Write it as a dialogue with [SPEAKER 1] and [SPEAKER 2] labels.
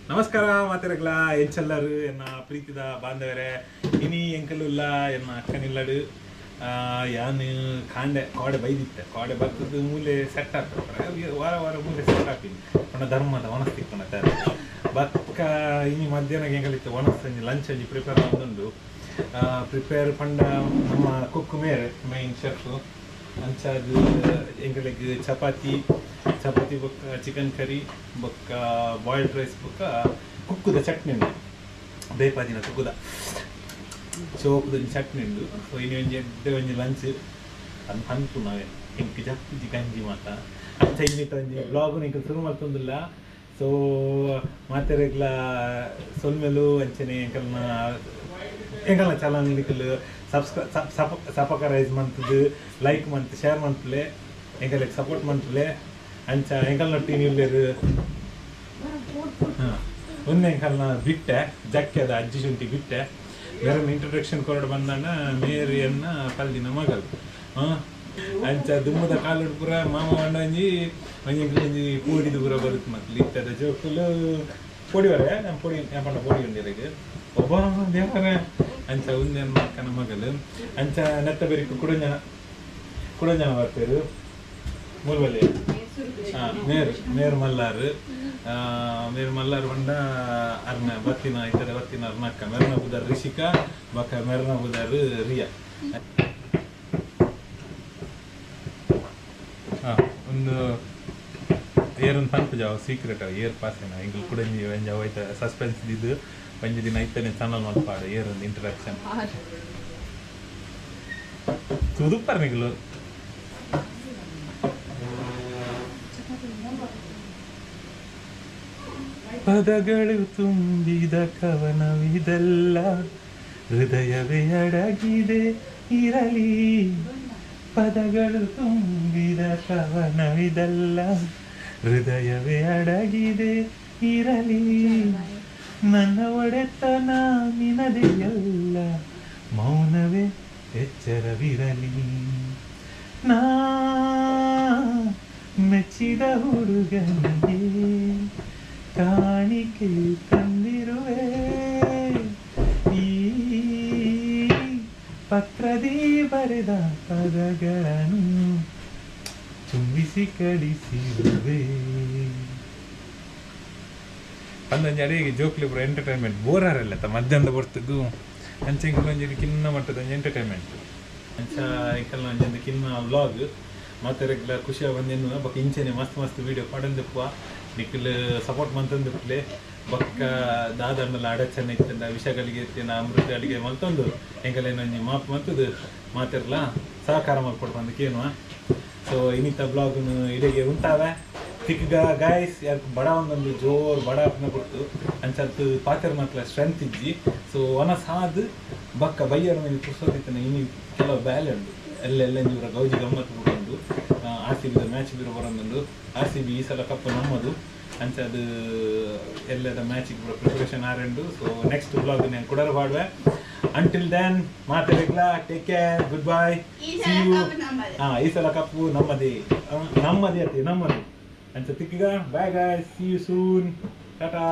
[SPEAKER 1] ನಮಸ್ಕಾರ ಮಾತೆರಗ್ಲ ಎಂಚಲ್ಲರು ಎನ್ನ ಪ್ರೀತಿದ ಬಾಂಧವರೇ ಇನಿ ಎಂಕಲುಲ್ಲ ಎನ್ನ ಅಕ್ಕನಿಲ್ಲಡು ಯಾನು ಕಾಂಡೆ ಕೋಡೆ ಬೈದಿತ್ತೆ ಕೋಡೆ ಬರ್ತದ ಮೂಲೆ ಸೆಟ್ ಹಾಕ್ತಾರೆ ವಾರ ವಾರ ಮೂಲೆ ಸೆಟ್ ಹಾಕಿನಿ ಪಂಡ ಧರ್ಮದ ಒಣಸ್ತಿಕ್ಕಣ ಬಕ್ಕ ಇನಿ ಮಧ್ಯಾಹ್ನ ಎಂಕಲಿತ್ತು ಒಣಸ್ ಒಂಜಿ ಲಂಚ್ ಒಂಜಿ ಪ್ರಿಪೇರ್ ಆವೊಂದುಂಡು ಪ್ರಿಪೇರ್ ಪಂಡ ನಮ್ಮ ಕುಕ್ ಮೇರ್ ಮೈನ್ ಶೆಫ್ ಅಂಚಾದ್ ಎಂಕಲೆಗ್ ಚಪಾತಿ ಚಪಾತಿ ಬೊಕ್ಕ ಚಿಕನ್ ಕರಿ ಬೊಕ್ಕ ಬಾಯ್ಲ್ಡ್ ರೈಸ್ ಬೊಕ್ಕ ಕುಕ್ಕುದ ಚಟ್ನಿ ಉಂಡು ಬೇಪಾದಿನ ಕುಕ್ಕುದ ಚೋಕುದ ಚಟ್ನಿ ಉಂಡು. ಸೊ ಇನಿ ಒಂಜಿ ಎಡ್ಡೆ ಒಂಜಿ ಲಂಚ್ ಅದು ಪನ್ಪು ನಾವೇ ಎಂಕ್ ಜಪ್ಪುಜಿ ಗಂಜಿ ಮಾತ ಅಂಚ ಇನ್ನಿತ ಒಂಜಿ ಬ್ಲಾಗ್ ಎಂಕ್ ಶುರು ಮಲ್ತೊಂದುಲ್ಲ. ಸೊ ಮಾತೆರೆಗ್ಲ ಸೊಲ್ಮೆಲು ಅಂಚನೆ ಎಂಕಲ್ನ ಎಂಕಲ್ನ ಚಾನಲ್ ನಿಕುಲು ಸಬ್ಸ್ಕ್ರೈಬ್ ಮಂತುದು ಲೈಕ್ ಮಂತ್ ಶೇರ್ ಮನ್ಪುಲೆ ಎಂಕಲೆಗ್ ಸಪೋರ್ಟ್ ಮನ್ಪುಲೆ ಅಂಚ ಎಂಕಲ್ನ ಟೀನ್ ಇಲ್ಲೇರು ಒಂದೇ ಎಂಕಲ್ನ ಬಿಟ್ಟೆ ಜಕ್ಕೆದ ಅಜ್ಜಿ ಶುಂಠಿ ಬಿಟ್ಟೆ ಬೇರೆ ಇಂಟ್ರೊಡಕ್ಷನ್ ಕೊರಡು ಬಂದಾಣ ಮೇರಿಯನ್ನ ಪಲ್ದಿನ ಮಗಳು ಅಂಚ ದುಮ್ಮದ ಕಾಲುಡು ಪೂರ ಮಾಮ వంಡ ಒಂಜಿ ಒಂಜಿ ಒಂಜಿ ಪೋಡಿದು ಪೂರ ಬರುತ್ತೆ ಮಕ್ಕಳು ಇತ್ತದ ಜೋಕುಲು ಪೊಡಿ ಬರ ನಮ್ಮ ಪೊಡಿ ಪಂಡ ಪೊಡಿ ಉಂಡಿರಗೆ ಒಬ್ಬ ದೇವರ ಅಂಚ ಒಂದೇ ಅಕ್ಕನ ಮಗಳು ಅಂಚ ನೆತ್ತ ಬೆರಿಕು ಕುಡಂಜನ ಕುಡಂಜನ ಬರ್ತಾರೆ ಮೂಲ್ಬಲ್ಲಿ ಮೇರು ಮೇರು ಮಲ್ಲಾರು ಮೇರು ಮಲ್ಲಾರು ಪಂಡ ಅರ್ನ ಬತ್ತಿನ ಇತ್ತದ ಬತ್ತಿನ ಅರ್ನಕ್ಕ ಮೆರ್ನ ಬುದಾರ್ ರಿಷಿಕಾ ಬಕ್ಕ ಮೆರ್ನ ಬುದಾರ್ ರಿಯಾ. ಒಂದು ಏರೊಂದು ಪನ್ಪು ಜಾವ ಸೀಕ್ರೆಟ್ ಏರ್ ಪಾಸೇನ ಎಂಕುಲು ಕುಡಂಜಿ ಒಂಜಿ ಅವು ಸಸ್ಪೆನ್ಸ್ ದಿದ್ದು ಒಂಜಿ ದಿನ ಇತ್ತನೆ ಚಾನಲ್ ಮಲ್ಪಾಡು ಏರೊಂದು ಇಂಟ್ರಡಕ್ಷನ್ ತುದುಪ್ಪರ್ ನಿಕುಲು. ಪದಗಳು ತುಂಬಿದ ಕವನವಿದೆಲ್ಲ ಹೃದಯವೇ ಅಡಗಿದೆ ಇರಲಿ, ಪದಗಳು ತುಂಬಿದ ಕವನವಿದೆಲ್ಲ ಹೃದಯವೇ ಅಡಗಿದೆ ಇರಲಿ, ನನ್ನ ಒಡೆತನ ನಿನದೆಯಲ್ಲ ಮೌನವೇ ಎಚ್ಚರವಿರಲಿ, ನಾ ಮೆಚ್ಚಿದ ಹುಡುಗನಿಗೆ ಕಾಣಿಕೆ ತಂದಿರುವೆ, ಈ ಪತ್ರದಿ ಬರೆದ ಪದಗಳನ್ನು ಚುಂಬಿಸಿ ಕಳಿಸಿರುವೆ. ಪಂದೊಂಜಿ ಅಡಿಗೆ ಜೋಕ್ಲಿ ಪೂರ ಎಂಟರ್ಟೈನ್ಮೆಂಟ್ ಬೋರ್ ಆರಲ್ಲ ಮಧ್ಯಾಹ್ನದ ಹೊರ್ತುಗು ಅಂಚ ಎಂಕಲ್ನ ಒಂಜಿ ಕಿನ್ನ ಮಟ್ಟದ ಒಂಜಿ ಎಂಟರ್ಟೈನ್ಮೆಂಟ್ ಅಂಚ ಎಂಕಲ್ನ ಒಂಜೊಂದು ಕಿನ್ನ ವ್ಲಾಗ್ ಮಾತೆರೆಗ್ಲ ಖುಷಿಯಾಗಿ ಬಂದೇನು ಬೊಕ್ಕ ಇಂಚೆನೆ ಮಸ್ತ್ ಮಸ್ತ್ ವೀಡಿಯೋ ಪಾಡೊಂದಿಪ್ಪುವ ನಿಕುಲು ಸಪೋರ್ಟ್ ಮಂತೊಂದಿಪ್ಪುಲೆ ಬೊಕ್ಕ ದಾದಣ್ಣಲ ಅಡಚಣೆ ಇತ್ತಂಡ ವಿಷಗಳಿಗೆ ಇತ್ತಿನ ಅಮೃತ ಅಡಿಗೆ ಮಲ್ತೊಂದು ಎಂಕಲೇನೊಂಜಿ ಮಾಪ್ ಮಂತುದು ಮಾತೆರ್ಲ ಸಹಕಾರ ಮಲ್ಪೊಡು ಪಂದ್ ಕೇನುವ. ಸೊ ಇನ್ನಿತ ಬ್ಲಾಗ್ನು ಇಡೆಗೆ ಉಂಟಾವೆ ತಿಕ್ಗ ಗಾಯ್ಸ್ ಯಾಕೆ ಬಡ ಒಂದೊಂದು ಜೋರು ಬಡ ಅಪ್ನ ಕೊಡ್ತು ಅಂಚತ್ತು ಪಾತೆರ್ ಮಾತ್ರ ಸ್ಟ್ರೆಂತ್ ಇಜ್ಜಿ. ಸೊ ಒನಸಾದ್ ಬಕ್ಕ ಬೈಯರ ಮೇಲೆ ಪುರ್ಸೊತ್ತಿತ್ತನ ಇನ್ನು ಕೆಲವು ಬ್ಯಾಲೆ ಉಂಡು ಎಲ್ಲೆಲ್ಲ ಇವರ ಗೌಜಿ ಗಮ್ಮತ್ತು ಬರೋಂಡು ಆರ್ ಸಿ ಬಿದ ಮ್ಯಾಚ್ ಬಿರೋ ಬರೋಂದುಂಡು. ಆರ್ ಸಿ ಬಿ ಈ ಸಲ ಕಪ್ಪು ನಮ್ಮದು ಅಂಚ ಅದು ಎಲ್ಲದ ಮ್ಯಾಚಿಗೆ ಪೂರ ಪ್ರಿಪರೇಷನ್ ಆರಂಡು. ಸೊ ನೆಕ್ಸ್ಟ್ ಬ್ಲಾಗ್ ನಾನು ಕೊಡರು ಪಾಡುವೆ. ಅಂಟಿಲ್ then ಮಾತೆರೆಗ್ಲ take care, good bye, see you. ಈ ಸಲ ಕಪ್ಪು ನಮ್ಮದೇ ನಮ್ಮದೇ ಅತಿ ನಮ್ಮದು ಅಂಚ ತಿಕ್ಕಿಗ. Bye guys, see you soon, tata.